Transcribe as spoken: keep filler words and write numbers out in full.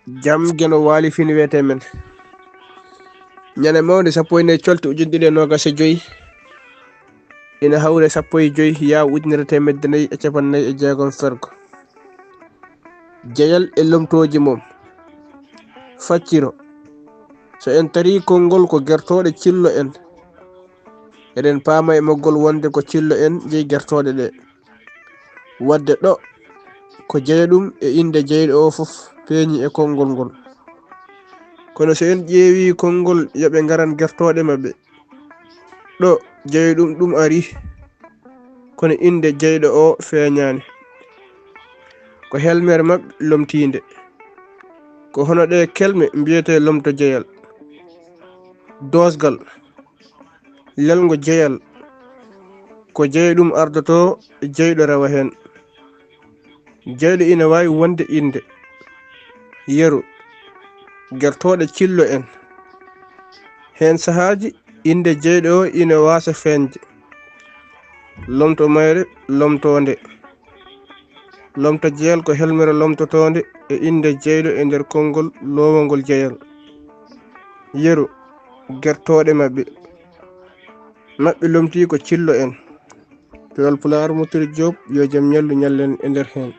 Jam Geno waali fini wiyetee men. Ñande mawnde sappo e nayi colte ujunere ɗiɗi e noogas e joy, ina hawri e sappo e joy yaawo ujunere teemedde nayi e cappanɗe nayi e jeegom fergo. Jeyal e lomtooji mum. Facciro. So en tarii konngol ko gertooɗe cillo en, eɗen paama e maggol wonde ko cillo en jeyi gertooɗe ɗe. Waɗde ɗo, ko jeyaɗum e innde jeyɗo o fof peeñi e konngol ngol. Kono so en ƴeewii konngol yo ɓe ngaran gertooɗe maɓɓe, ɗo jeyaɗum ɗum ari, kono innde jeyɗo o feeñaani. Ko helmere maɓɓe lomtiinde. Ko hono ɗee kelme mbiyetee lomto jeyal. Doosgal, lelngo jeyal, ko jeyɗum ardotoo, jeyɗo rewa heen. Jeyɗo ina waawi wonde innde. Yeru, gertooɗe cillo en. Heen sahaaji, innde jeyɗo o ina waasa feeñde. Lomto mayre, lomtoonde. Lomto jeyal ko helmere lomtotoonde e innde jeyɗo e nder konngol loowongol jeyal. Yeru, gertooɗe maɓɓe. Maɓɓe lomtii ko cillo en. Pewal Pulaar, Mutiri Joob, yo jam ñallu ñallen e nder heen.